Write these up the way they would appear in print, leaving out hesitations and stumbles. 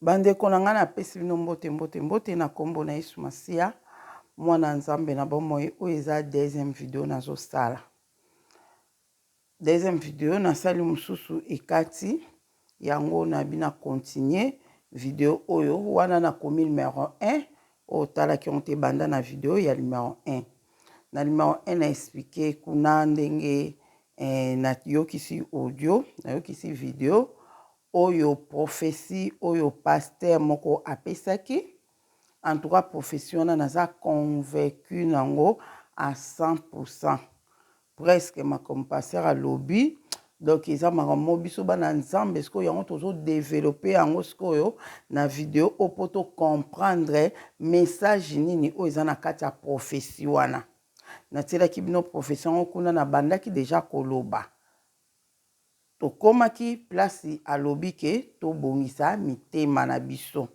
Bandeko na ngai, napesi bino mbote, mbote, mbote na nkombo na Yesu Masiya, mwana Nzambe na bomoi. Oyo eza deuxième video nazosala. Deuxième video nasali mosusu ekati yango na bina continuer video oyo wana nakomi numero 1. Oyo otalaki yango te, banda na video ya numero 1. Na numero 1 na expliquer kuna ndenge nayokisi audio, nayokisi video oyo, prophétie oyo pasteur moko apesaki. En tout cas, prophétie wana naza convaincu nango à 100%. Presque makambo pasteur alobi, donc eza makambo mo biso bana Nzambe sikoyo yango tozodévelopper yango sikoyo na video oyo mpo tocomprendre message nini oyo eza na kati ya prophétie wana. Natielaki bino prophétie yango kuna, nabandaki déjà koloba, tokomaki place alobi ke tobongisa mitema na biso.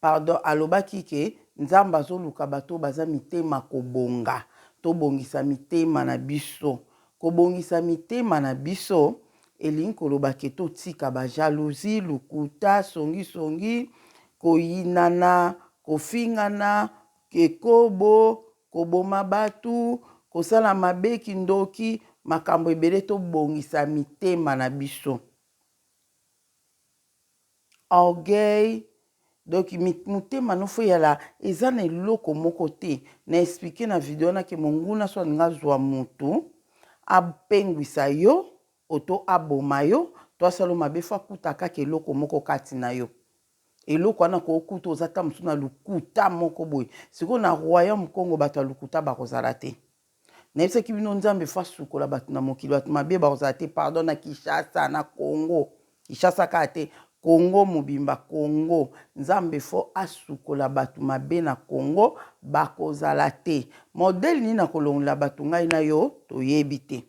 Pardon, alobaki ke Nzambe azoluka bato baza mitema kobonga. Tobongisa mitema na biso. Kobongisa mitema na biso elingi koloba ke totika bajalousie, lukuta, songisongi, koyinana, kofingana, ekobo, koboma bato, kosala mabe, kindoki, makambo ebele. Tobongisa mitema na biso. Orgueil, donc motema no faut eyala eza na eloko moko te. Na expliquer na video wana ke monguna so alingi azwa motu, apengwisa yo oto aboma yo to asala mabe, faut akuta kaka eloko moko kati na yo. Eloko wana kokuta oza ta mosusu na lukuta moko boye. Sikoyo na royaume Congo, bato ya lukuta bakozala te. Nayebisaki bino, Nzambe faut asukola bato na mokili, bato mabe bakozala te. Pardon, na Kinshasa, na Congo, Kinshasa kaka te, Congo mobimba. Congo, Nzambe faut asukola bato mabe na Congo, bakozala te. Modèle nini na kolongola bato, ngai na yo toyebi te.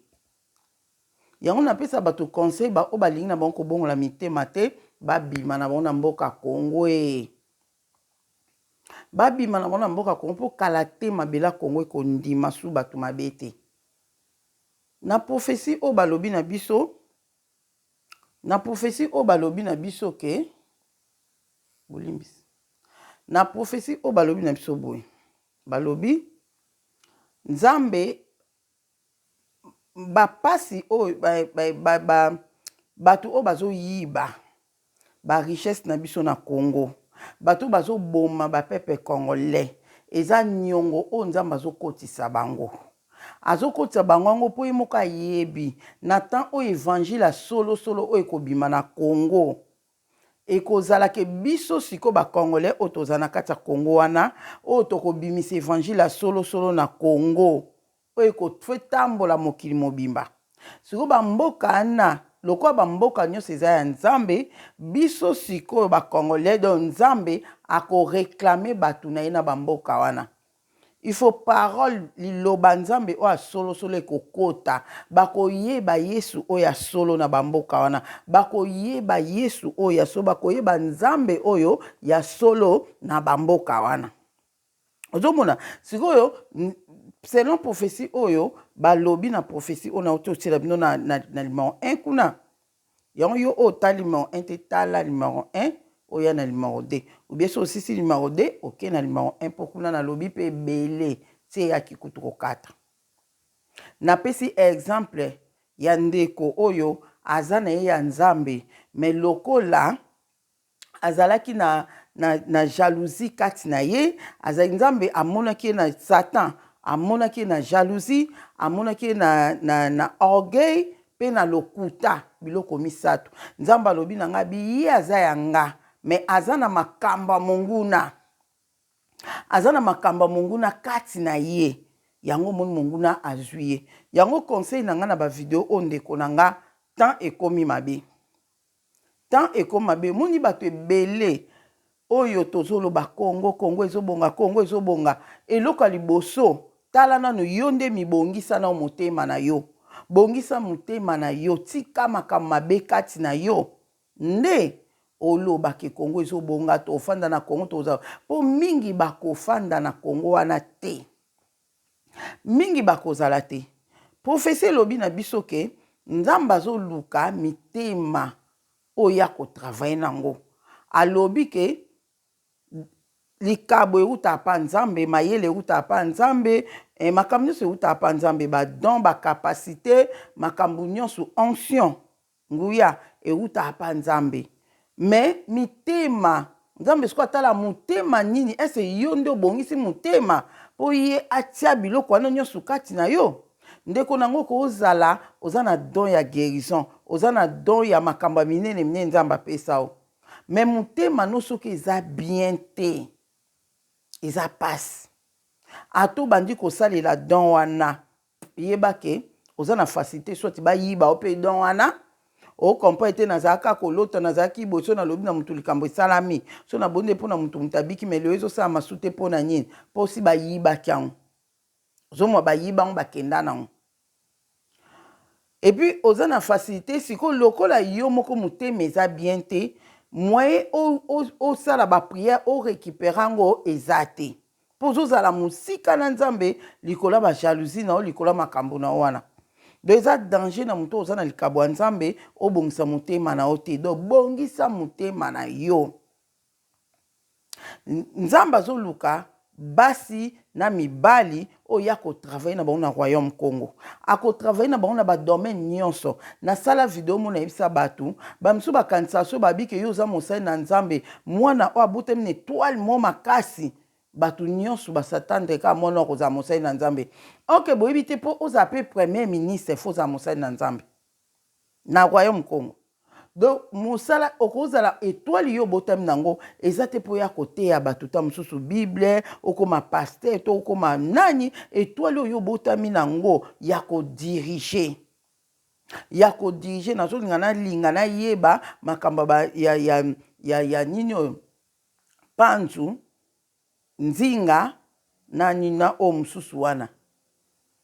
Yango napesa bato conseil, baoyo balingi na bango kobongola mitema te, babima na bango na mboka Congo e, babima na bango na mboka Congo, mpo kala te mabele ya Congo ekondima su bato mabe te. Na prophétie oyo balobi na biso, na prophétie oyo balobi na biso ke, bolimbisi, na prophétie oyo balobi na biso boye, balobi Nzambe bapasi oyo bato oyo bazoyiba barichesse na biso na Congo, bato oyo bazoboma bapeuple congolais, eza niongo oyo Nzambe azokotisa bango. Azokotisa bango yango mpo ye moko ayebi na temps oyo évangile ya solosolo oyo ekobima na Congo ekozalaka. Biso sikoyo bacongolais oyo toza na kati ya Congo wana, oyo tokobimisa évangile ya solosolo na Congo oyo ekotambola mokili mobimba. Sikoyo bamboka wana, lokola bamboka nyonso eza ya Nzambe, biso sikoyo bacongolais, donc Nzambe akoréclamer bato na ye na bamboka wana. Il faut parole, liloba Nzambe oyo asolosolo ekokota, bakoyeba Yesu oyo ya solo na bamboka wana, bakoyeba Yesu oyo ya solo, bakoyeba Nzambe oyo ya solo na bamboka wana. Ozomona sikoyo, selon prophétie oyo balobi, na prophétie oyo nauti otiela bino na numéro 1 kuna, yango yo oyo otali numéro 1 te, tala numéro 1, oya na numéro 2, ou bien so osisi numéro 2, oke na numéro 1, mpo kuna nalobi mpe ebele ti eyaki kutu kokata. Napesi exemple ya ndeko oyo aza na ye ya Nzambe, mais lokola azalaki na jalousie kati na ye, azali Nzambe amonaki ye na Satan, amonaki ye na jalousie, amonaki ye na orgueil mpe na lokuta, biloko misato. Nzambe alobi na ngai bi ye aza ya nga, mais aza na makambo ya monguna, aza na makambo ya monguna kati na ye. Yango omoni monguna azwi ye. Yango conseil na ngai na bavideo oyo, ndeko na nga, temps ekomi mabe, temps ekomi mabe. Omoni bato ebele oyo tozoloba Kongo, Kongo ezobonga, Kongo ezobonga. Eloko ya liboso, tala nanu yo nde, mibongisa na motema na yo, bongisa motema na yo, tika makambo mabe kati na yo nde olobaka Kongo ezobonga. Tofanda na Kongo, toza mpo mingi bakofanda na Kongo wana te, mingi bakozala te. Prophétie elobi na biso ke Nzambe azoluka mitema oyo ya kotravailler nango. Alobi ke likabo eutaka pa Nzambe, mayele eutaka pa Nzambe, eh, makambo nyonso eutaka pa Nzambe, badon, bacapacité, makambo nyonso, onction, nguya eutaka pa Nzambe. Mais mitema, Nzambe sikoyo atala motema nini? Ese yo nde obongisi motema mpo ye atia biloko wana nyonso kati na yo? Ndeko nango, kozala oza na don ya guérison, oza na don ya makambo ya minene minene Nzambe apesa yo, mais motema no soki eza bien te, eza pasi. Ata obandi kosalela don wana, yeba ke oza na facilité soit bayiba yo mpe don wana. Ocomprendre te? Nazalaka kolota, nazalaki boye, so nalobi na motu, likambo esalami, so nabondi mpo na motu, moto abiki. Mais lelo ezosala masu te. Mpo na nini? Mpo si bayibaki yango. Ozomwa, bayiba yango, bakenda nango. Et puis oza na facilité sikoyo, lokola yo moko motema eza bien te, moyen osala baprière, orécupérer yango eza te, mpo ozozala mosika na Nzambe likolo ya bajalousie na yo, likolo ya makambo na yo wana. Donc eza danger na moto oza na likabo ya Nzambe, obongisa motema na yo te. Donc bongisa motema na yo. Nzambe azoluka basi na mibali oyo ya kotravailler na bango na royaume Congo. Akotravailler na bango na badomaine nyonso. Nasala video mo, nayebisa bato bamisusu, bakanisaka so babike yo oza mosali na Nzambe, mwana oyo abotami na étoile mo makasi, bato nyonso bas'attendre kaka mwana oyo akozala mosali na Nzambe. Ok, boyebi te, mpo ozala mpe premier ministre, faut ozala mosali na Nzambe na royaume Congo. Donc mosala okozala étoile yo obotami nango eza te mpo ya koteya bato ta mosusu Bible, okóma pasteur to okóma nani. Étoile oyo obotami nango ya kodiriger, ya kodiriger. Nazolinga, nalinga nayeba makambo ya nini oyo, panzu nzinga na nini na oyo mosusu wana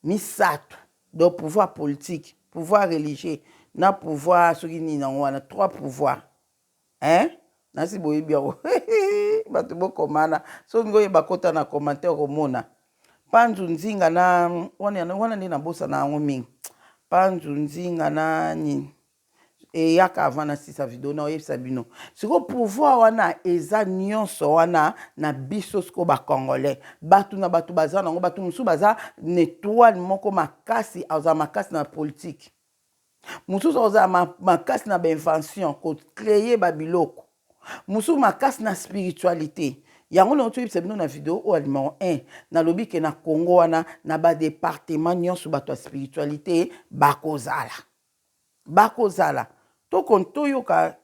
misato. Donc pouvoir politique, pouvoir religieux na pouvoir soki nini yango wana, trois pouvoir, hein? Nasi boyebi yango, bato bokomana. Soki oyeba, kota na commentaire, komona panzu nzinga na wana wana nde nabosana yango mingi. Panzu nzinga na nini eyaka avant nasisa video na oyebisa bino. Sikoyo pouvoir wana eza nyonso wana na biso. Sikoyo bacongolais, bato na bato baza nango. Bato mosusu baza na étoile moko makasi, azala makasi na politique, mosusu azala makasi na bainvention, kocréer babiloko, mosusu makasi na spiritualité. Yango nango toyebisa bino na video oyo ya numéro 1. Nalobi ke na Congo wana, na badépartement nyonso, bato ya spiritualité bakozala, bakozala. Toyoka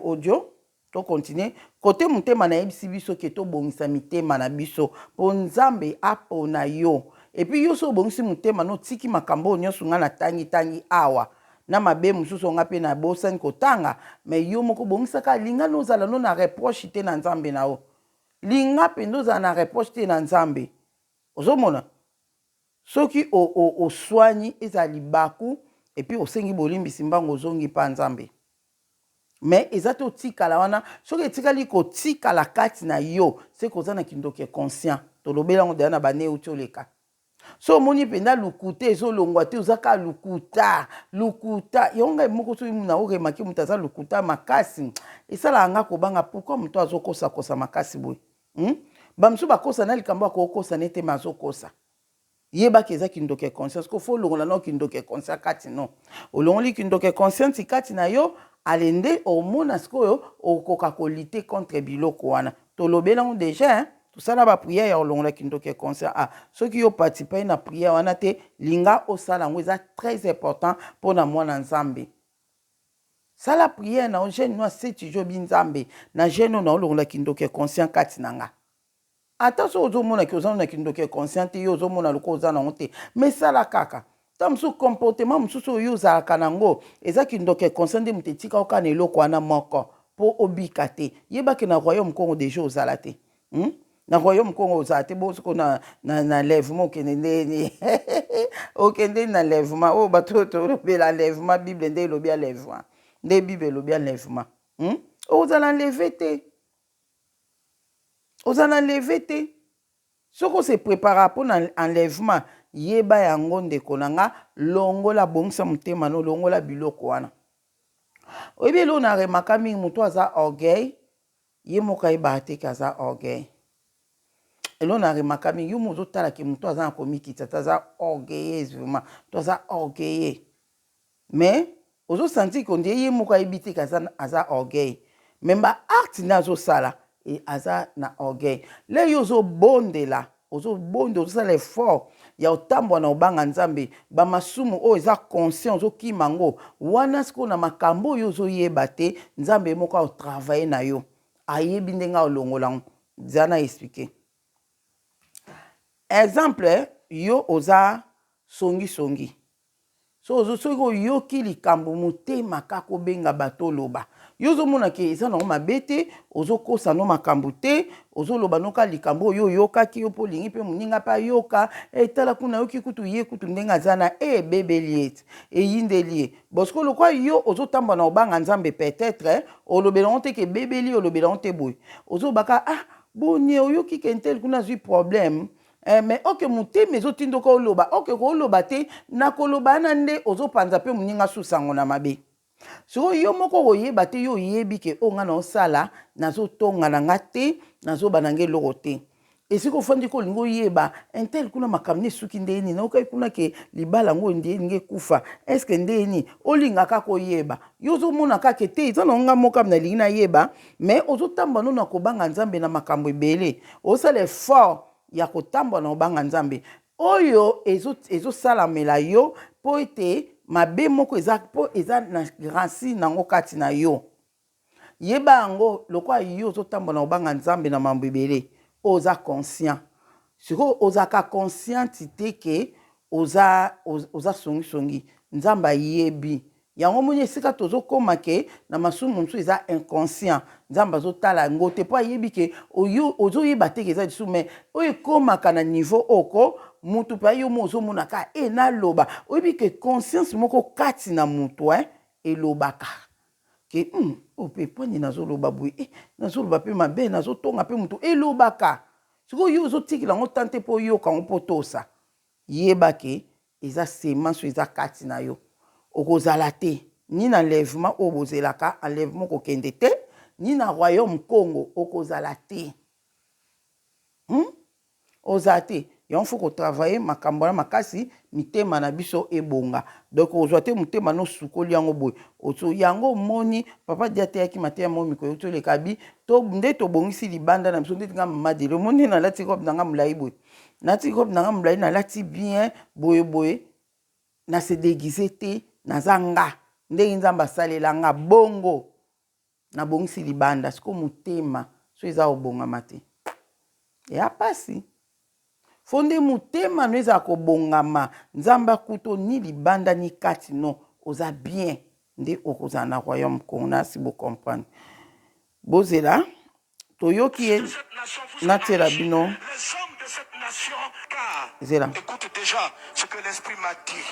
audio, tocontinuer kote motema. Nayebisi biso ke tobongisa mitema na biso mpo Nzambe apona yo. Et puis yo so obongisi motema no, otiki makambo oyo nyonso ngai natangi-tangi awa na mabe mosusu nga mpe nabosani kotanga, mais yo moko bongisaka. Alinga no ozala no na reproche te na Nzambe na yo. Linga mpenza ozala na reproche te na Nzambe. Ozomona, soki oswani, ezala libaku, et puis osengi bolimbisi mbango, ozongi mpa Nzambe. Mais eza te otikala wana. Soki etikali kotikala kati na yo, se koza na kindoki conscient. Tolobeli yango deya na bane euti oleka. So omoni mpenza lukuta ezolongwa te, oza kaka lukuta, lukuta. Yango ngai moko, soki na oremarquer moto aza lukuta makasi, esalaka nga kobanga. Pourquoi moto azokosakosa makasi boye, Bamosusu bakosa na likambo akokosa nete, mais azokosa. Yebaki eza kindoki ya conscience. Ko faut olongola nao kindoki ya conscience kati no. Olongoli kindoki ya conscience kati na yo, ale nde omona sikoyo okoka kolutter contre biloko wana. Tolobeli yango déjà, hein? Tosala baprière ya kolongola kindoki ya conscient. Ah, soki yo participe na prière wana te, linga osala yango, eza très important mpona mwana Nzambe. Sala prière na yo, jeûne no ya 7 jours bi Nzambe, na jeûne oyo naolongola kindoki ya conscient kati na nga. Ata soki ozomonaki oza na kindoki ya conscient te, yo ozomona lokola oza nango te, mais sala kaka. Ta mosusu comportement mosusu oyo ozalaka nango eza kindoki ya conscient nde moto etika oka na eloko wana moko mpo obika te. Yebaki na royaume Kongo déjà ozala te, Na royaume Kongo ozala te. Bosiko na enlèvement, okende ndeni? Okende na enlèvement oyo bato oyo tolobela enlèvement, Bible nde elobi enlèvement, nde Bible elobi enlèvement, Ozala enlevé te, ozala enlevé te. Soki ose prépara mpona enlèvement, yeba yango, ndeko na nga, longola, bongisa motema no, longola biloko wana. Oyebi eloko na remarquer mingi, moto aza orgueil. Ye moko ayebaka te ke aza orgueil. Eloko na remarka mingi, yo moko ozotala ke moto aza na komikitisa te, aza orgueilleuse vraiment, to aza orgueilleux. Mais ozo sentir qu'on dirait ye moko ayebi te ke aza, aza orgueil. Mais ba actes nde azosala et aza na orgueil. Le yo ozobondela, ozobonde, ozosala effort ya otambwa na obanga Nzambe, ba masumu oyo eza conscient ozokima yango, wana sikoyo na makambo oyo ozoyeba te, Nzambe ye moko ao travailler na yo. Ayebi ndenge aolongola yango. Zela na expliquer. Exemple, yo oza songi songi. Soki oyoki likambo motema kaka obenga bato oloba. Yo ozomona ke eza nango mabe te, ozokosa no makambo te, ozoloba no kaka likambo oyo oyokaki yo mpe olingi mpe moninga mpe ayoka. E tala kuna ayoki kutu ye kutu ndenge aza na e ebebeli ye ti, eyindeli ye. Bon sikoyo lokola yo ozotambola na kobanga Nzambe peut-etre olobela yango te ke ebebeli ye, olobela yango te boye. Ozoloba kaka ah boni oyoki ke untel kuna azwi problème. Eh, mais ok motema ezotinda oka oloba ok kooloba te na koloba wana nde ozopanza mpe moninga su sango na mabe sikoyo yo moko okoyeba te yo oyebi ke oyo ngai naosala nazotonga na nga te nazoba na nga eloko te esika ofandi ko olingi oyeba intel kuna makambo nde esuki ndenge nini naokaki kuna ke libala yango nde elingi ekufa eske ndenge nini olinga kaka oyeba yo ozomona kaka te eza na nga moko nalingi nayeba Mais ozo tamba no na kobanga Nzambe na makambo ebele. Osala effort ya kotambwa na kobanga Nzambe. Oyo ezo ezo salamela yo po ete mabe moko eza po eza na racine nango kati na yo. Yeba yango lokola yo ozo tambola na kobanga Nzambe na mambo ebele, oza conscient. Sikoyo ozalaka consciente te ke oza oza songi songi. Nzambe ayebi Yango omoni esika tozo koma ke na masumu mosusu eza inconscient nzambe azo tala yango te po ayebi ke oyo ozo yeba te ke eza lisumu mais oyo ekomaka na niveau oyo ko mutu pe yo moko ozo mona kaka eh naloba oyebi ke conscience moko kati na mutu hein elobaka ke hum oyo pe po nini nazo loba boye eh nazo loba pe mabe nazo tonga pe mutu elobaka sikoyo yo ozo tikela yango temps te po oyoka yango po otosa Yeba ke eza semence oyo eza kati na yo. Okozala te ni na enlèvement oyo bozelaka, enlèvement okokende te, ni na royaume kongo okozala te. Hum? Ozala te. Yango faut ko travailler makambo wana makasi, mitema na biso ebonga. Donc okozwa te motema no osukoli yango boye. Ozo yango omoni papa Di ateyaki mateya moko mikolo euti oleka abi to nde tobongisi libanda na biso ndeti nga mama Deli omoni nde nalati robe na nga molayi boye. Nalati robe na nga molayi nalati bien boye boye na se deguise te naza nga ndenge nzambe asalela nga bongo nabongisi libanda sikoyo motema so eza kobongama te eya pasi fo nde motema no ezala kobongama nzambe akuto ni libanda ni kati no oza bien nde okozala na royaume kongo nasi bo comprendre bozela Toyoki ye natiela bino zela. Écoute déjà ce que l'Esprit m'a dit.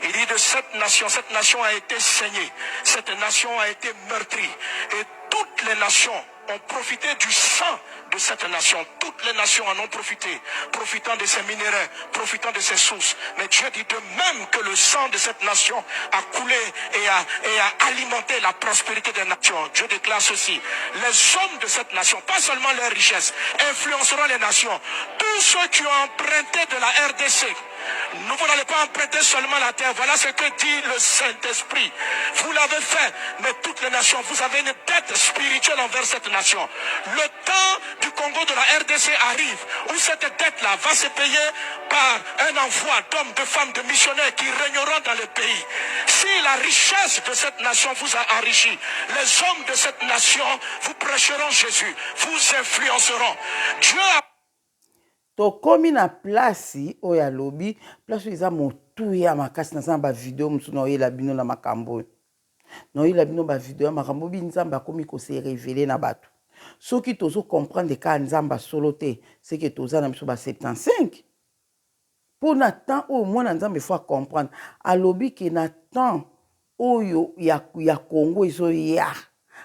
Il dit de cette nation, cette nation a été saignée, cette nation a été meurtrie. Et toutes les nations ont profité du sang de cette nation. Toutes les nations en ont profité, profitant de ses minéraux, profitant de ses sources. Mais Dieu dit de même que le sang de cette nation a coulé et a, et a alimenté la prospérité des nations. Dieu déclare ceci. Les hommes de cette nation, pas seulement leur richesse, influenceront les nations. Tous ceux qui ont emprunté de la RDC, nous, vous n'allez pas emprunter seulement la terre. Voilà ce que dit le Saint-Esprit. Vous l'avez fait, mais toutes les nations, vous avez une dette spirituelle envers cette nation. Le temps du Congo de la RDC arrive où cette dette-là va se payer par un envoi d'hommes, de femmes, de missionnaires qui régneront dans le pays. Si la richesse de cette nation vous a enrichi, les hommes de cette nation vous prêcheront Jésus, vous influenceront. Dieu a Tokomi na place oyo alobi, place oyo eza motuya makasi, naza na ba video mosusu naoyela bino na makambo oyo. Naoyela bino ba video ya makambo oyo Nzambe akomi ko se reveler na bato. Soki tozo comprendre kaka Nzambe ya solo te, c'est que toza na biso ba 75. Po na temps oyo mwana Nzambe faut a comprendre. Alobi ke na temps oyo ya, ya Congo ezoya,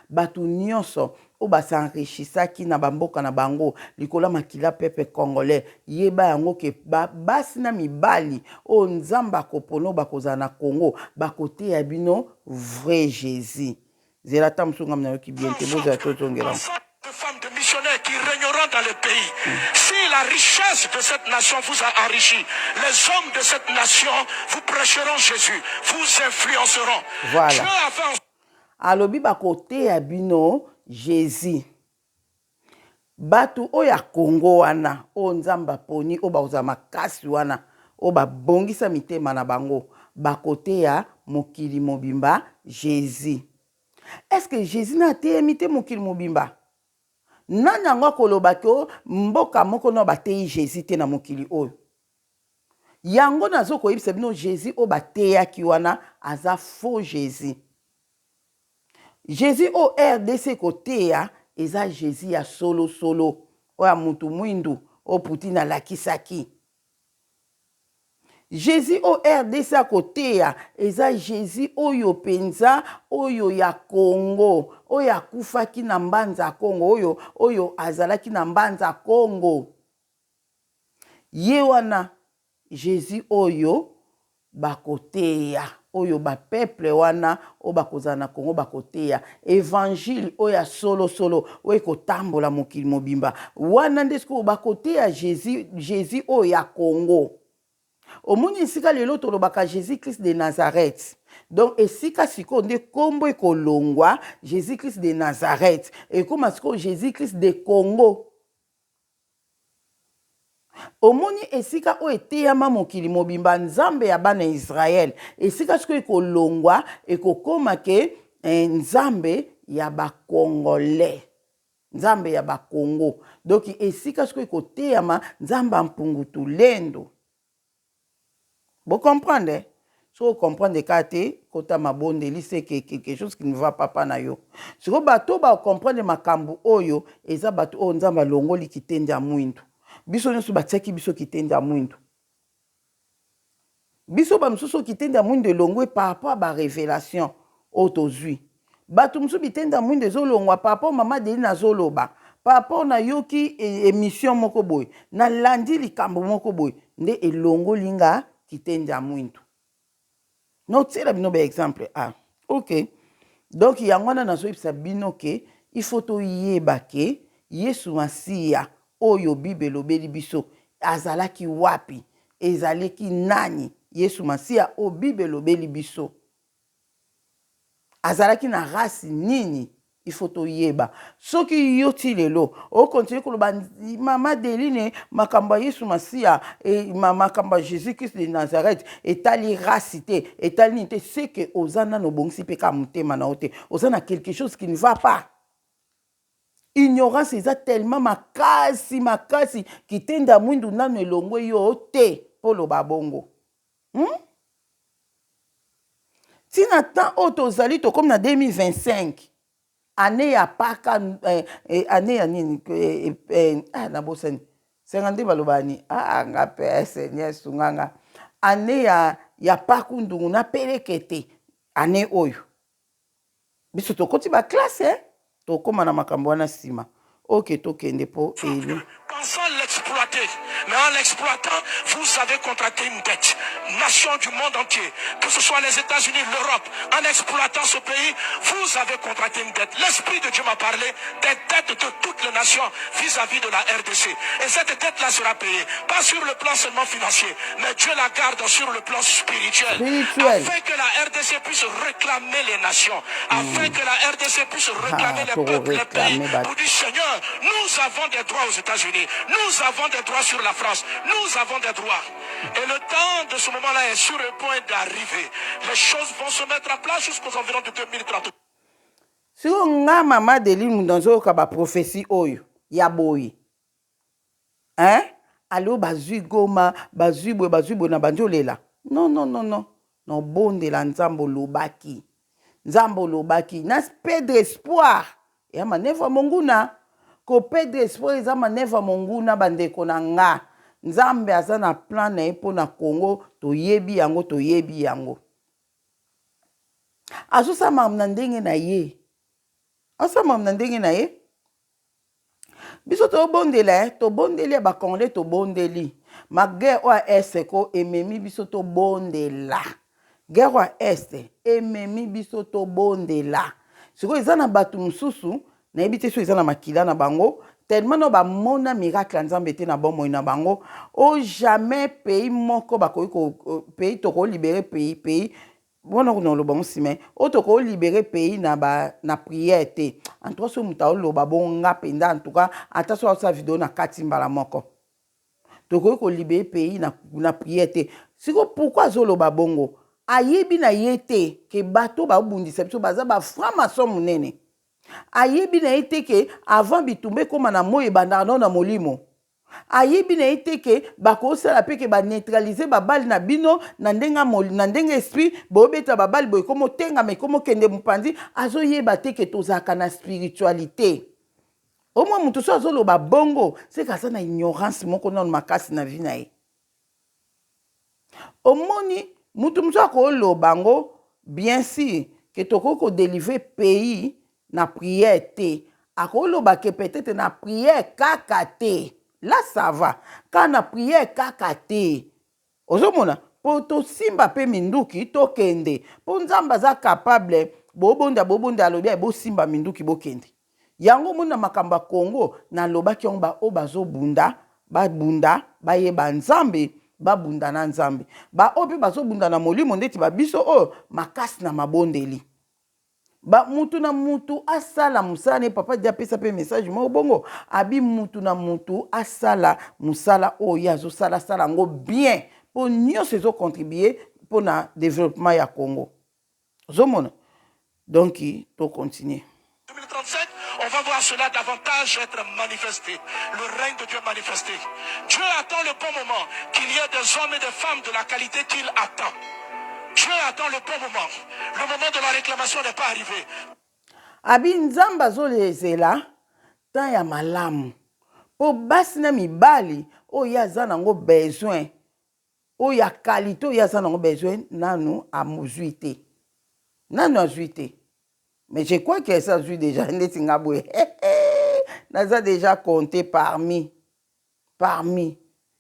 bato nyonso oyo ba s'enrichissaki na ba mboka na bango likolo ya makila peuple congolais, yeba yango ke ba basi na mibali oyo Nzambe akopona oyo bakozala na Congo bakoteya bino vrai Jesus. Zela ata mosusu ngai nayoki bien te, bozela tozongela yango. régneront dans le pays. Si la richesse de cette nation vous a enrichi, les hommes de cette nation vous prêcheront Jésus, vous influenceront. Voilà. Dieu a fait en Alobi bakoteya bino Jesus. Batu oyo ya Congo wana oyo Nzambe aponi oyo bakozala makasi wana oyo babongisa mitema na bango bakoteya mokili mobimba Jesus. Est ce que Jesus na ateyemi te mokili mobimba? Nani yango akoloba ke mboka moko nao bateyi Jesus te na mokili oyo? Yango nazo koyebisa bino Jesus oyo bateyaki wana aza faux Jesus. Jesus oyo rdc ekoteya eza Jesus ya solo solo oyo ya mutu mwindu oyo Poutine alakisaki. Jesus oyo rdc akoteya eza Jesus oyo penza oyo ya Congo oyo akufaki na mbanza Congo oyo oyo azalaki na mbanza Congo. Ye wana Jesus oyo bakoteya, oyo ba peuple wana oyo bakozala na Congo bakoteya evangile oyo ya solo solo oyo ekotambola mokili mobimba. Wana nde sikoyo bakoteya Jesus, Jesus oyo ya Congo. Omoni esika lelo tolobaka Jesus Christ de Nazareth. Donc esika sikoyo nde kombo ekolongwa Jesus Christ de Nazareth, ekoma sikoyo Jesus Christ de Congo. Omoni esika oyo eteyama mokili mobimba, Nzambe ya bana ya Israel, esika sikoyo ekolongwa, ekokoma ke eh, Nzambe ya ba Congolais, Nzambe ya ba Congo. Donc esika sikoyo ekoteyama Nzambe ya Mpungu Tulendo. Bo comprendre eh? Soki o comprendre kaka te, kota mabondeli, c'est que quelque chose qui ne va pas pa na yo. Sikoyo bato oyo ba comprendre makambo oyo eza bato oyo Nzambe alongoli kitendi ya mwindu. Biso nyonso batiaki biso kitendi ya mwindu. Biso ba mosusu oyo kitendi ya mwindu elongwe par rapport ya ba revelation oyo tozwi. Batu mosusu biteni ya mwindu ezo longwa par rapport mama Adeline azo loba par rapport na yoki emission moko boye na landi likambo moko boye nde elongoli nga kitendi ya mwindu. Nao tiela bino ba exemple ah ok donc yango wana nazo yebisa bino ke il faut toyeba ke Yesu Masiya oyo bible elobeli biso azalaki wapi ezalaki nani Yesu Masiya oyo bible elobeli biso. Azalaki na race nini? Il faut toyeba. Soki yo ti lelo o continuer koloba mama Adeline makambo ya Yesu Masiya e, makambo ya Jesus Christ de Nazareth etali race te, etali nini te, c'est que oza nanu obongisi pe kaka motema na yo te. Oza na quelque chose qui ne va pas. Ignorance eza tellement makasi makasi, kitenda mwindu nanu elongwe yo te po oloba bongo. Hum? Ti na temps oyo tozali tokomi na 2025 annee ya paka eh, eh, annee ya nini eh, eh, ah, nabosani senga nde balobaka nini ah, nga pe eh, seigneur sunga nga annee ya, ya paku ndungu na pelekete annee oyo Biso tokoti ba classe eh? Tokoma na makambo wana sima. Ok tokende po eli. Pensant l'exploiter, mais en l'exploitant, vous avez contracté une dette. Nations du monde entier, que ce soit les États-Unis, l'Europe, en exploitant ce pays, vous avez contracté une dette. L'Esprit de Dieu m'a parlé des dettes de toutes les nations vis-à-vis de la RDC. Et cette dette-là sera payée, pas sur le plan seulement financier, mais Dieu la garde sur le plan spirituel. Spirituel. Afin que la RDC puisse réclamer les nations, afin que la RDC puisse réclamer Ah, les pour peuples, les pays, réclamer, bah. pour dire Seigneur, nous avons des droits aux États-Unis, nous avons des droits sur la France, nous avons des droits. Et le temps de ce moment-là est sur le point d'arriver. Les choses vont se mettre en place jusqu'aux environs de 2030. Sikoyo nga mama Adeline mutu nazoyoka ba prophetie oyo ya boye hein alo bazui goma bazui boye bazui boye na bandi olela non non non non na obondela nzambe olobaki nzambe olobaki na perdre espoir ya manevre ya monguna ko perdre espoir eza manevre ya monguna bandeko na nga nzambe aza na plan na ye mpo na congo toyebi yango toyebi yango azosala makambo na ndenge na ye asala makambo na ndenge na ye Biso tobondela eh, tobondeli ya ba congolais tobondeli. Ma guerre oyo ya est ko ememi biso tobondela. Guerre oyo ya est ememi biso tobondela. Sikoyo eza na bato mosusu nayebi te soki eza na makila na bango. Tellement nao bamona miracle ya Nzambe te na bomoi na bango, o jamais pays moko bakoki ko pays toko libere pays pays wana kuna oloba ngo nsima oyo toko libere pays na ba na prière te. En tout cas soki moto aoloba bongo nga mpenza, en tout cas ata soki aosala video na kati mbala moko, tokoki ko libere pays na prière te. Sikoyo pourquoi azoloba bongo? Ayebi na ye te ke bato babundisa biso baza ba franc maçon monene. Ayebi na ye te ke avant bitumba ekoma na moi ebandaka nao na molimo. Ayebi na ye te ke bakosala pe ke ba neutraliser ba balle na bino na ndenge na ndenge esprit bobeta ba balle boye ekomo tengama ekomo kende mopanzi. Azoyeba te ke tozalaka na spiritualite. Omwa moto so azoloba bongo seke aza na ignorance moko nano makasi na vie na ye. Omoni mutu mosusu akoloba yango bien sur ke tokoki ko delivrer pays na prière te, akoloba ke peut-etre na prière kaka te, là ça va, kaka na prière kaka te, ozomona po tosimba pe minduki tokende, po Nzambe aza capable, bobonda bobonda alobi aye bosimba minduki bokende. Yango omoni na makambo ya Congo nalobaki yango ba oyo bazo bunda ba bunda bayeba Nzambe ba bunda na Nzambe ba oyo pe bazo bunda na molimo ndeti ba biso oyo makasi na mabondeli ba mutu na mutu asala musala naye papa Didi apesa pe message moko bongo abi mutu na mutu asala musala oyo ye azo sala asala yango bien po nionso ezo contribuer pona developpement ya Congo. Ozomona? Donc to continuer. 2035, on va voir cela davantage être manifesté. Le règne de Dieu manifesté. Dieu attend le bon moment qu'il y ait des hommes et des femmes de la qualité qu'il attend. Dieu attend le bon moment. Le moment de la réclamation n'est pas arrivé. Abi Nzambe azolezela temps ya malamu po basi na mibali oyo ye aza nango besoin Oyo ya qualite oyo ye aza nango besoin nanu azui te nanu azui te mais je crois que esi azui dejà ndeti nga boye naza dejà compte parmi parmi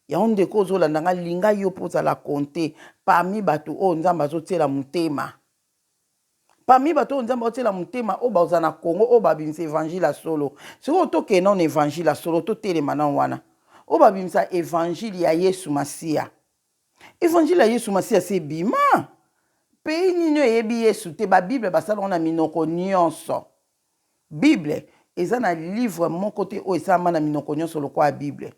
yango ndeko ozolanda nga linga yo mpo ozala compte parmi bato oyo nzambe azotiela motema Parmi bato oyo Nzambe aotiela motema oyo bakozala na Congo oyo babimisa evangile ya solo. Sikoyo tokende nano na evangile ya solo, totelema nano wana. Oyo babimisa evangile ya Yesu Masiya. Evangile ya Yesu Masiya se ebima. Pays nini oyo eyebi Yesu te? Ba Bible basala yango na minoko nyonso. Bible eza na livre moko te oyo esalama na minoko nyonso lokola Bible.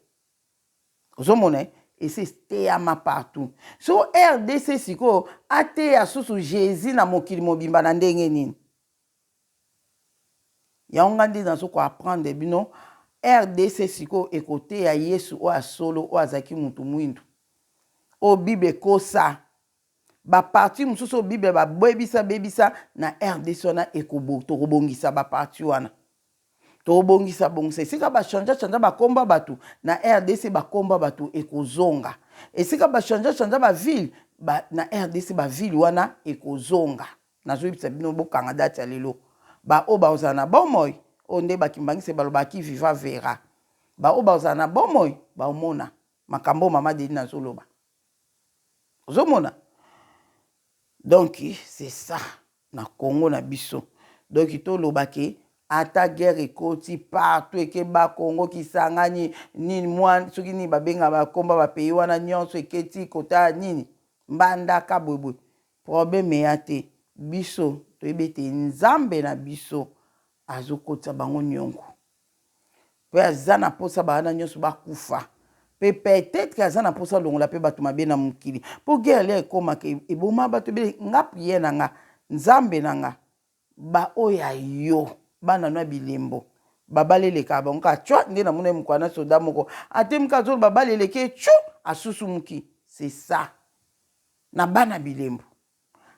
Ozomona eh? Esi eteyama partout. Sikoyo rdc sikoyo ateya susu Jesus na mokili mobimba na ndenge nini? Yango nga nde nazo ko apprendre bino rdc sikoyo ekoteya Yesu oyo ya solo oyo azalaki mutu mwindu oyo bible ekosa ba partie mosusu oyo bible ba bebisa bebisa na rdc wana ekobo tokobongisa ba partie wana. Tobongisa bongisa esika ba changea changea ba kombo ya batu na rdc ba kombo ya batu ekozonga esika ba changea changea ba ville ba na rdc ba ville wana ekozonga nazoyebisa bino bokanga date ya lelo ba oyo bakozala na bomoi oyo nde ba kimbangiste balobaka qui viva verra ba oyo bakozala na bomoi baomona makambo oyo mama Deline azoloba ozomona donc c'est ça na Congo na biso donc toloba ke ata guerre ekoti partout eke ba Congo Kisangani nini mwa soki nini babenga ba komba ba pays wana nyonso eketi kota nini mbandaka boye boye problème eya te biso toyebi ete Nzambe na biso azokotisa bango niongo Pe aza na posa ba wana nionso ba kufa. Pe peut etre aza na posa alongola pe batu mabe na mokili. Po guerre lia ekomaka eboma batu ebele. Nga prière na nga Nzambe na nga ba oyo ya yo bana no ya bilembo ba bale elekaka bango kaka tshua nde na monaki mukua na soda moko atemi kaka azoloba bale eleki ye tshuu asusumuki c'est ça na bana bilembo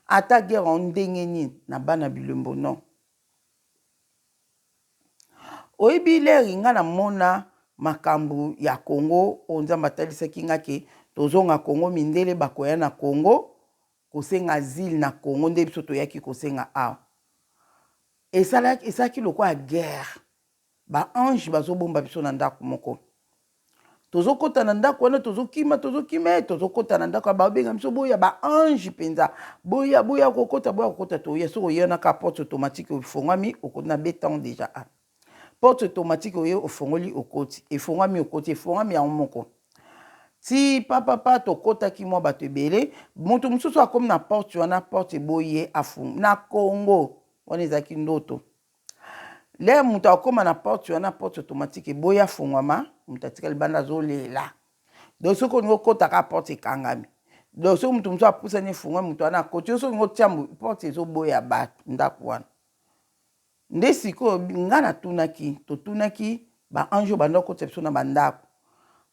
ata guerre yango ndenge nini na bana bilembo non. Oyebi leri nga na mona makambu ya Congo oyo nzambe atalisaki nga ke tozonga Congo mindele bakoya na Congo kosenga asile na Congo nde biso toyaki kosenga awa esalaki esalaki lokola guerre ba ange bazobomba biso na ndako moko Tozokota na ndako wana tozokima tozokima eh, tozokota na ndako babenga biso boya ba ange mpenza boya boya kokota boya kokota toya soki oye wana ka porte automatique efongwami okoti na betango deja a ah. Porte automatique oye ofongoli okoti, efongwami okoti, efongwami yango moko. Ti papapa tokotaki mwa bato ebele, moto mosusu akomi na porte wana, porte eboyi ye afungu. Na Congo wana ezalaki ndoto. Le moto akoma na porte wana, porte automatique eboyi afungwama, moto atikali libanda azolela. Donc soki olingi okota kaka porte ekangami. Donc soki moto mosusu apusani efungwami, moto wana akoti. Yo soki olingi otia porte ezoboya bato ndako wana. Nde sikoyo nga natunaki, totunaki ba anges oyo banda kokotisa biso na ba ndako,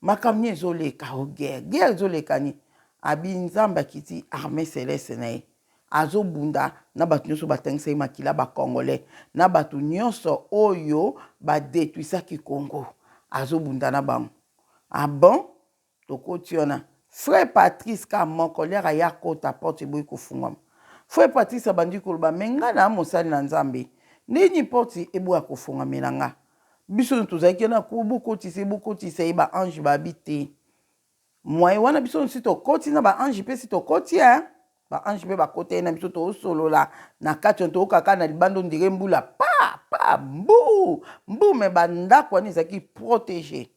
makambo nini ezoleka? Oh guerre, guerre ezoleka nini? Abi Nzambe akiti armee celeste na ye azobunda na bato nyonso batangisaki makila ba congolais na bato nyonso oyo ba detruisaki Congo, azobunda na bango. Ah bon? Tokoti wana frère Patrice ka moko lere aye akota porte eboyi kofungwama. Frère Patrice abandi koloba mais nga na mosali na Nzambe ndenge nini porte eboya kofungwamela nga? Biso tozalaki na ko bokotisa ye bokotisa ye ba ange babi te moyen wana biso nsi tokoti na ba ange pe si tokoti hein ba ange pe bakota ye na biso tosolola na kati wana toyoka kaka na libanda ondire mbula pa pa mbu mbu mais ba ndako wana ezalaki protege.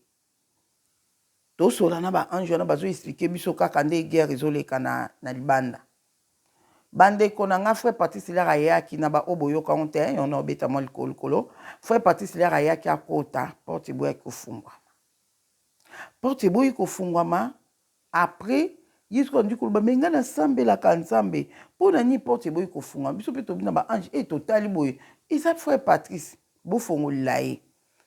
Tosola na ba ange wana bazo expliquer biso kaka nde guerre ezoleka na, na libanda. Bandeko na nga frère Patrice Lera ayaki na ba oyo boyoka yango te yango na obeta mwa likolo likolo. Frère Patrice Lera ayaki akota porte eboyaki kofungwama. Porte eboyi kofungwama après ye soki andi koloba me ngai nasambelaka Nzambe mpo na nini porte eboyi kofungwama? Biso mpe tobi na ba ange e totali boye eza frère Patrice bofongolela ye.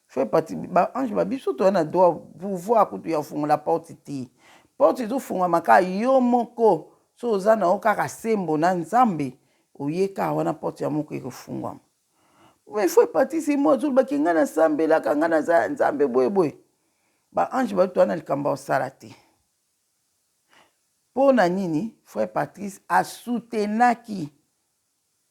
Frère Patrick, ba ange ba biso toza na droit pouvoir kutu ya kofungola porte te. Porte ezofungwama kaka yo moko so oza na yo kaka sembo na Nzambe oye kaka wana porte ya moko ekofungwama. Mais frère Patrick ye moko azoloba ke ngai nasambelaka ngai naza ya Nzambe boye boye. Ba ange ba toza na likambo ya kosala te. Mpo na nini frère Patrice asoutenaki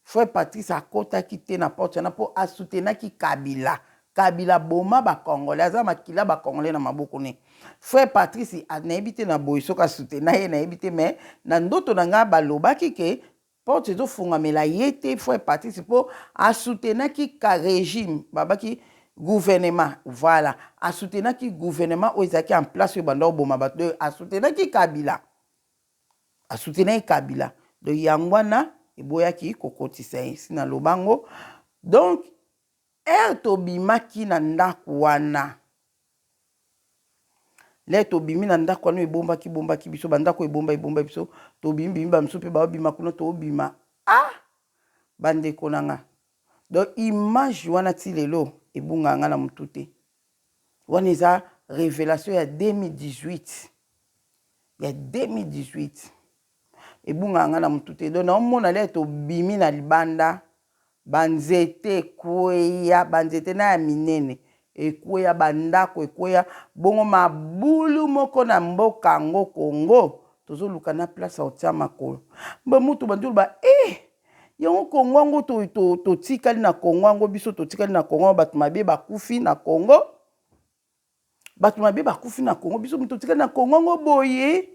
Frère Patrice akotaki te na porte wana po a soutenaki Kabila. Kabila aboma ba congolais, aza makila ba congolais na maboko ne. Frère Patrice nayebi te na boye soki a soutena ye nayebi te mais na ndoto na nga balobaki ke porte ezo fongamela ye te frère Patrice po a soutenaki ka regime babaki gouvernement voilà a soutenaki gouvernement oyo ezalaki en place oyo ebanda koboma bato donc a soutenaki Kabila. A soutenaki Kabila donc yango wana eboyaki kokotisa ye si naloba yango donc heure tobimaki na ndaku wana lere tobimi na ndako wana ebombaki bombaki biso bandako ebomba ebomba biso tobimi bimi bamisusu mpe baobima kuna tobima ah bandeko na nga donc image wana ti lelo ebungaka nga na motu te Wana eza revelation ya 2018 ya 2018 ebungaka nga na mutu te donc naomona lere tobimi na libanda banzete ekweya banzete na ya minene ekweya bandako ekweya bongo mabulu moko na mboka yango Congo tozoluka na place ya kotia makolo mbe mutu bandi oloba eh Yango Congo yango totikali na Congo yango biso totikali na Congo bato mabe bakufi na Congo bato mabe bakufi na Congo biso totikali na Congo yango boye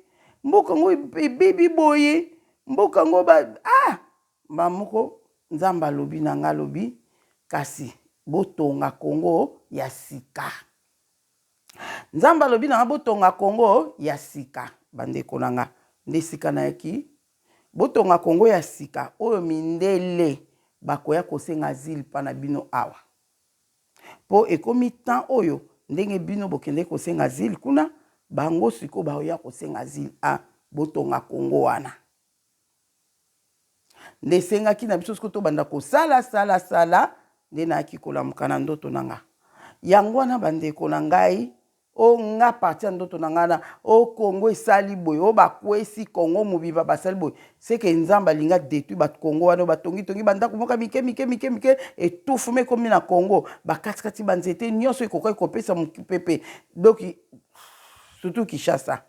mboka yango ebebi boye mboka yango ba ah ba moko Nzambe alobi na nga alobi kasi botonga Congo ya sika Nzambe alobi na nga botonga Congo ya sika bandeko na nga nde esika nayaki Botonga Congo ya sika oyo mindele bakoya kosenga asile pa na bino awa. Po ekomi temps oyo ndenge bino bokendeki kosenga asile kuna, bango sikoyo bakoya kosenga asile a botonga Congo wana. Nde esengaki na biso sikoyo tobanda kosala sala sala nde nayaki kolamuka na ndoto na nga. Yango wana bandeko na ngai Oh nga partie ya ndoto na nga na oh Congo esali boye oh bakwesi Congo mobimba basali boye ce que Nzambe alingi a detruire ba Congo wana batongi tongi ba ndako moko mike mike mike mike etouffement ekomi na Congo bakati kati ba nzete nyonso ekokaki kopesa mopepe donc surtout Kinshasa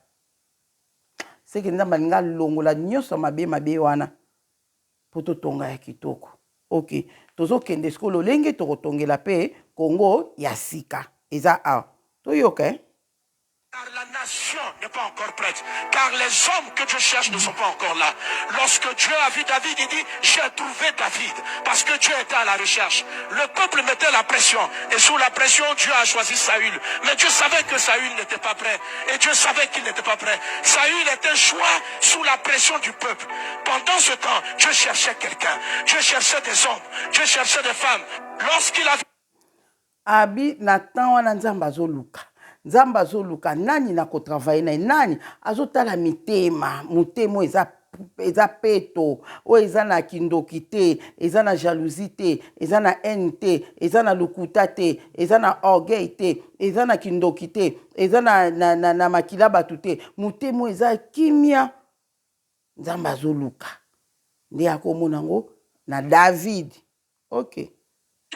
ce que Nzambe alingi alongola nyonso mabe mabe wana po totonga ya kitoko ok tozokende sikoyo lolenge tokotongela pe Congo ya sika eza awa toyoka eh. Car la nation ne n'est pas encore prête. Car les hommes que Dieu cherche ne sont pas encore là. Lorsque Dieu a vu David, il dit, j'ai trouvé David. Parce que Dieu était à la recherche. Le peuple mettait la pression. Et sous la pression, Dieu a choisi Saül. Mais Dieu savait que Saül n'était pas prêt. Et Dieu savait qu'il n'était pas prêt. Saül était un choix sous la pression du peuple. Pendant ce temps, Dieu cherchait quelqu'un. Dieu cherchait des hommes. Dieu cherchait des femmes. Lorsqu'il a Abi na temps wana Nzambe azoluka Nzambe azoluka nani na ko travailler na ye nani azotala mitema motema oyo eza eza peto oyo eza na kindoki te eza na jalousie te eza na haine te eza na lokuta te eza na orgueil te eza na kindoki te eza na, na, na, na makila bato te motema oyo eza kimia Nzambe azoluka nde akomona yango na David Ok.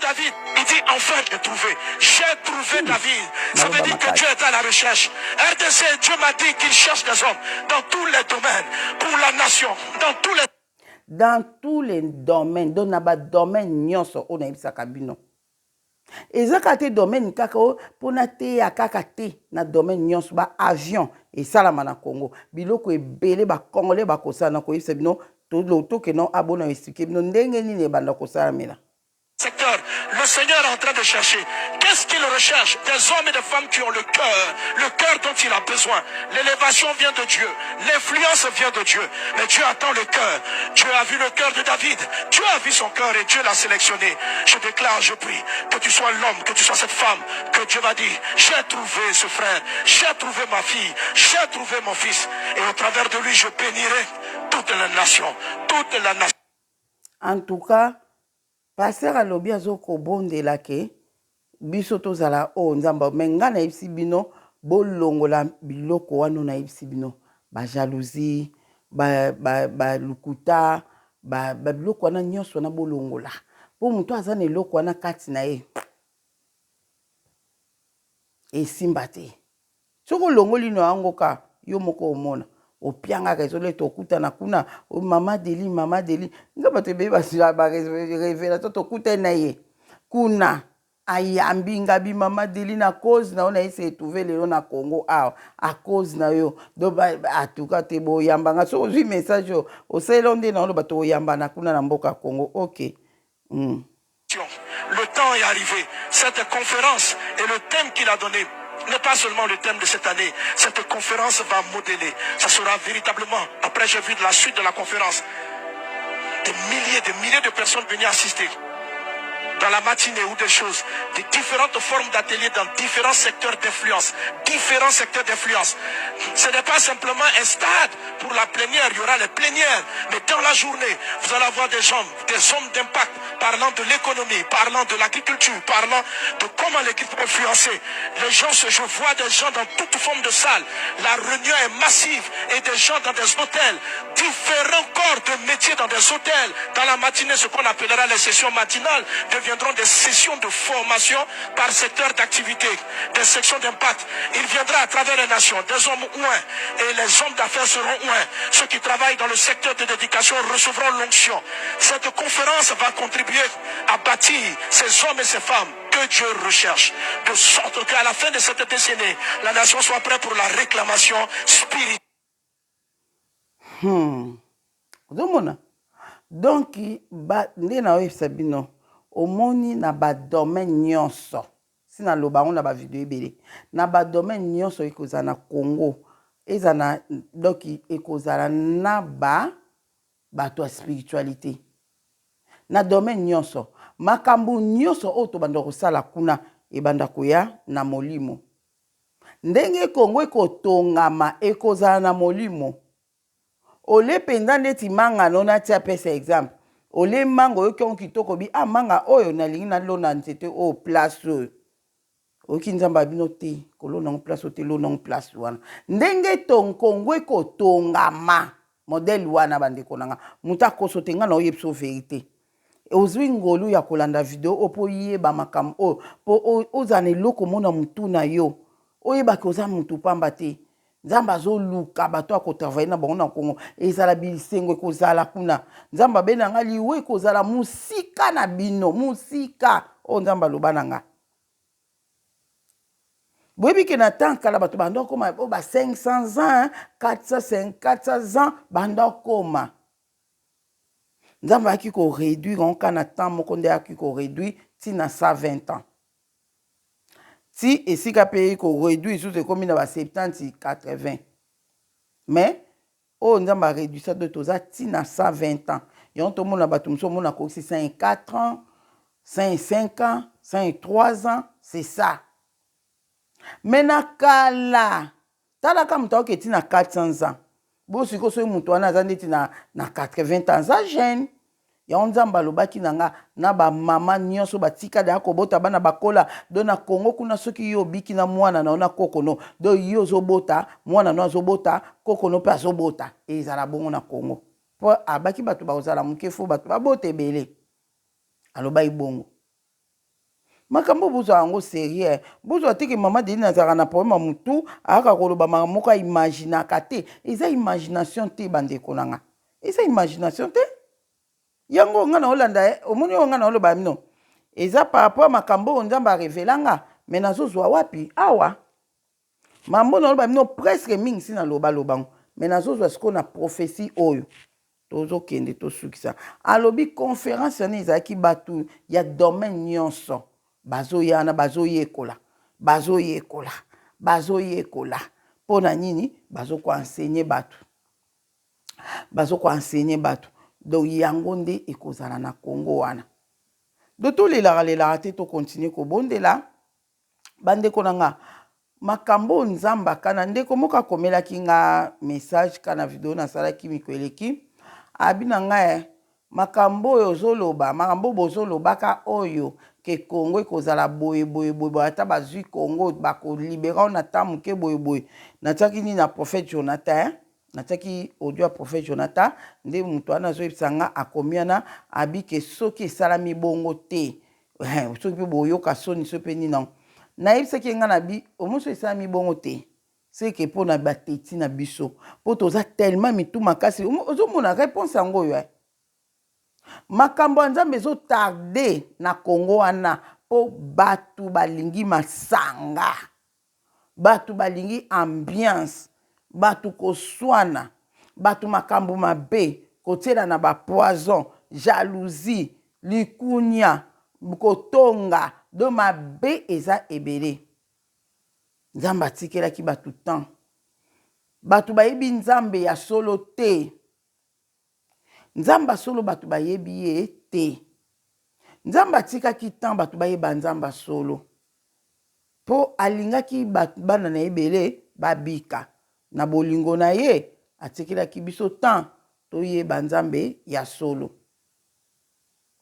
David, il dit enfin j'ai trouvé. J'ai trouvé David. Ça veut dire que Dieu est à la recherche. RDC, Dieu m'a dit qu'il cherche des hommes dans tous les domaines, pour la nation, dans tous les dans tous les domaines donc na badomaine nyonso oyo nayebisaka bino eza kaka te domaine kaka oyo mpo nateya kaka te na domaine nyonso ba avion esalama na congo biloko ebele bacongolais bakosala na koyebisa bino tokende abona explike bino ndenge nini ebanda kosalamela secteur. Le Seigneur est en train de chercher. Qu'est-ce qu'il recherche Des hommes et des femmes qui ont le cœur, le cœur dont il a besoin. L'élévation vient de Dieu, l'influence vient de Dieu. Mais Dieu attend le cœur. Dieu a vu le cœur de David. Dieu a vu son cœur et Dieu l'a sélectionné. Je déclare, je prie, que tu sois l'homme, que tu sois cette femme, que Dieu va dire, j'ai trouvé ce frère, j'ai trouvé ma fille, j'ai trouvé mon fils. Et au travers de lui, je bénirai toute la nation, toute la nation. En tout cas, pasteur alobi azo kobondela ke biso tozala oyo nzambe me ngai nayebisi bino bolongola biloko wana nayebisi bino ba jalousie ba lokuta ba biloko wana nyonso wana bolongola mpo moto aza na eloko wana kati na ye esimba te soki olongoli no yango ka yo moko omona opiangaka ezole tokutana kuna mama deli mama deli nga bato ebele barevelation tokutani na ye kuna ayambi nga bi mama deli na cause na yo na ye se retrouve lelo na congo awa a cause na yo donc atuka te boyamba nga soki ozwi message oyo osaleli nde na oloba tokoyambana kuna na mboka congo ok mm. Le temps est arrivé. Cette conférence et le thème qu'il a donné n'est pas seulement le thème de cette année. Cette conférence va modeler. Ça sera véritablement, après j'ai vu de la suite de la conférence, des milliers, des milliers de personnes venues assister dans la matinée ou des choses, des différentes formes d'ateliers dans différents secteurs d'influence. Différents secteurs d'influence. Ce n'est pas simplement un stade pour la plénière, il y aura les plénières, mais dans la journée, vous allez avoir des gens, des hommes d'impact parlant de l'économie, parlant de l'agriculture, parlant de comment l'équipe peut influencer. Les gens, je vois des gens dans toute forme de salle. La réunion est massive et des gens dans des hôtels, différents corps de métiers dans des hôtels. Dans la matinée, ce qu'on appellera les sessions matinales deviendront des sessions de formation par secteur d'activité, des sections d'impact. Il viendra à travers les nations, des hommes ouins et les hommes d'affaires seront ouins. Ceux qui travaillent dans le secteur de l'éducation recevront l'onction. Cette conférence va contribuer à bâtir ces hommes et ces femmes que Dieu recherche, de sorte qu'à la fin de cette décennie, la nation soit prête pour la réclamation spirituelle. Ozomona donc ba nde naoyebisa bino omoni na badomaine nyonso si naloba yango na bavideo ebele na badomaine nyonso ekozala na congo eza na donc ekozala na ba bato ya spiritualité na domaine nyonso makambo nyonso oyo tobanda kosala kuna ebanda koya na molimo ndenge kongo ekotongama ekozala na molimo ole mpenza ndeti manga no natia pesa exemple ole manga oyoki yango kitoko bi ah manga oyo nalingi nalona nzete oyo place oyo oyoki nzambe ya bino te kolona yango place oyo te lona yango place wana ndenge tonkongo ekotongama modele wana bandeko na nga moto akoso te nga na oyebisa verité ozwi ngolu ya kolanda video oyo mpo oyeba makambo oyo mpo ozala na eloko mona motu na yo oyebaki oza motu pamba te nzambe azoluka bato ya kotravaille na bango na kongo ezala bisengo ekozala kuna nzambe abe na nga liwa ekozala mosika na bino mosika oyo nzambe aloba na nga. Boyebi ke na temps kala bato banda okoma oyo ba 500 ans, 400, 400 ans banda okoma. Nzambe ayaki ko réduire yango kaka na temps moko nde ayaki ko réduire ti na 120 ans. Ti esika mpe eyaki ko réduire lisusu ekomi na ba 70, 80. Mais oyo Nzambe a réduisa do toza ti na 120 ans. Yango tomona bato mosusu omona akokisi 104 ans, 105 ans, 103 ans, c'est ça. Mais na kala, talaka moto aoke ti na 400 ans. Bo sikoyo soki moto wana aza ndeti na, na 80 ans, aza jeune. Yango Nzambe alobaki na nga na ba mama nyonso batika deya kobota bana bakola do na Congo kuna soki yo obiki na mwana na yo na koko no do yo ozobota mwana no azobota koko no mpe azobota ezala bongo na Congo mpo abaki bato bakozala moke fo bato babota ebele alobaki bongo. Makambo oyo bozwa yango serieux bozwa te ke mama Deline azalaka na problème ya mutu ayaka koloba makambo moko a imaginaka te eza imagination te bandeko na nga eza imagination te yango nga na olanda eh, omoni oyo nga na oloba bino eza par rapport makambo oyo Nzambe a revela nga mais nazozwa wapi awa Mambo naloba bino presque mingi si naloba loba ngo mais nazozwa sikoyo na prophetie oyo tozokende tosukisa. Alobi conference wana ezalaki batu ya domaine nyonso bazoya wana bazoyekola bazoyekola bazoyekola mpo na nini bazoko enseigner batu bazoko enseigner batu donc yango nde ekozala na Congo wana donc tolelaka lelaka te to continuer kobondela. Bandeko na nga, makambo oyo Nzambe akana, ndeko moko akomelaki nga message ka na video nasalaki mikolo eleki, abi na nga eh, makambo oyo ozoloba, makambo oyo bozolobaka oyo ke Congo ekozala boye boye boye boye, ata bazui Congo bako libera yo na temps moke boye boye. Natiaki nini na prophète Jonathan eh? Natiaki audio ya prophète Jonathan nde moto wana azoyebisa nga akomi wana abi ke soki esalami bongo te soki mpe boyoka soni soki mpe nini nango nayebisaki ye ngai na bi omoni soki esalami bongo te seke mpo na bateti na biso mpo toza tellement mitu makasi ozomona réponse yango oyo eh. Makambo ya Nzambe ezo tarde na Congo wana po batu balingi masanga, batu balingi ambiance, batu koswana, batu makambo mabe, kotielana ba poison, jalousie, likunia, kotonga, donc mabe eza ebele. Nzambe atikelaki batu temps. Batu bayebi Nzambe ya solo te. Nzambe ya solo batu bayebi ye te. Nzambe atikaki temps batu bayeba Nzambe ya solo po alingaki bana na ye ebele babika. Na bolingo na ye atikelaki biso temps toyeba Nzambe ya solo.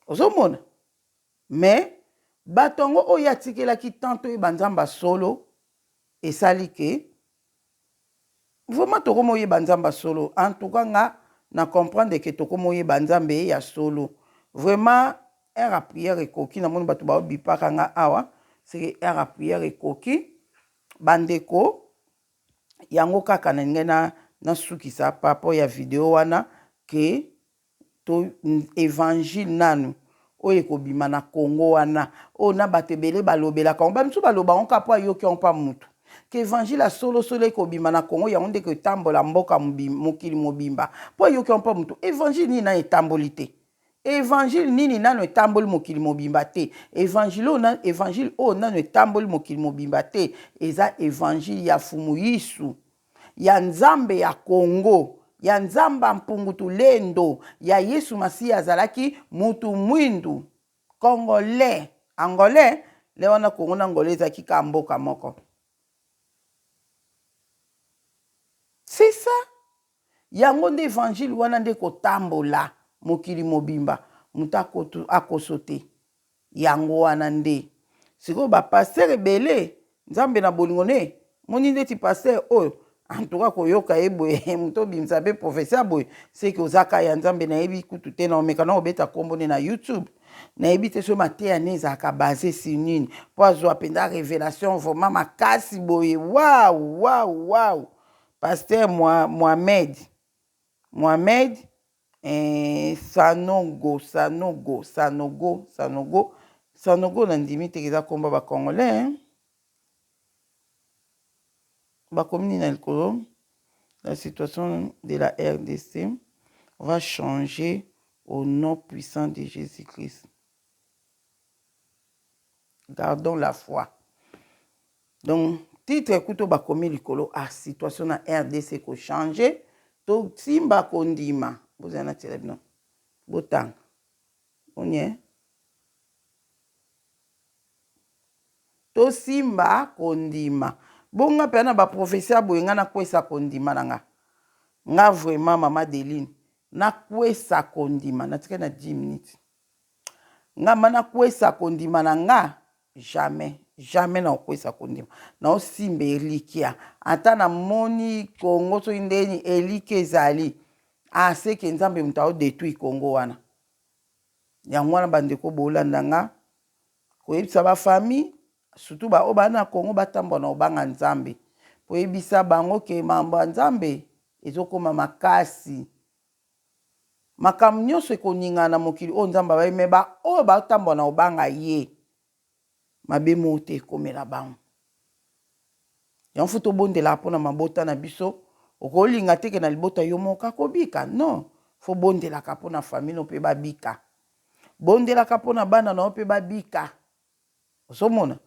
Ozomona? Mais batu yango oyo ye atikelaki temps toyeba Nzambe ya solo esali que Vraiment tokomi oyeba nzambe ya solo en tout cas nga na comprendre que tokomi oyeba nzambe ya solo vraiment heure ya prière ekoki namoni bato bao bipaka nga awa seke heure ya prière ekoki bandeko yango kaka na ngai na nasukisa par rapport ya video wana ke To evangile nanu oyo ekobima na Congo wana oyo na batu ebele balobelaka yango ba misusu baloba yango kaka po ayoki yango pa mutu que evangile ya solo solo ekobima na Congo yango nde ekotambola mboka mokili mobimba po ayoki yango pa mutu evangile nini nanu etamboli te evangile nini nanu etamboli mokili mobimba te evangile oyo nanu evangile oyo nanu etamboli mokili mobimba te eza evangile ya fumu yisu ya Nzambe ya Congo, ya Nzamba Mpungu Tulendo, ya Yesu Masiya azalaki mutu mwindu, Congolais, Angolais, le wana Congo na Angola ezalaki kaka mboka moko. C'est ça. Yango nde evangile wana nde kotambola mokili mobimba, moto akoso te. Yango wana nde sikoyo ba pasteur ebele nzambe na bolingo ne moni ndeti pasteur oyo en tout cas koyoka ye boye moto obimisa pe prophetie ya boye seke oza ka ya nzambe nayebi kutu te na omeka na obeta kombo ne na youtube nayebi te soki mateya ne ezalaka base sur nini po azwa mpenza revelation vraiment makasi boye waw waw waw pasteur Mohamed Mohamed Eeh sanogo sanogo sanogo sanogo sanogo na ndimi te eza kombo ya ba congolais hein. Bakomi nini na likolo? La situation de la RDC va changer au nom puissant de Jésus-Christ. Gardons la foi. Donc, titre kuto bakomi likolo, ah, situation na RDC ko changer, to simba kondima. Bozala na tiela bino. Botanga. Onye. Tosimba kondima. Bo nga pena na ba prophetie ya boye nga nakwesa kondima na nga. Nga vraiment mama Adeline nakwesa kondima natikali na 10 minutes. Nga ma nakwesa kondima na nga jamais jamais nakokwesa kondima. Naosimba elikia ata namoni Congo soki ndeni elikia ezali ah seke Nzambe moto ao detruire Congo wana. Yango wana bandeko bolanda nga Koyebisa ba famille surtout ba oyo ba na Congo batambwa na kobanga Nzambe. Koyebisa bango ke mambo ya Nzambe ezokoma makasi. Makambo nyonso ekoningana na mokili oyo Nzambe abayi mais ba oyo batambwa na kobanga ye mabe moko te ekomela bango. Yango faut tobondelaka mpo na mabota na biso. Okolinga te ke na libota yo moko kaka obika non, faut bondelaka mpo na famille no mpe babika. Bondelaka mpo na bana na yo mpe babika. Ozomona?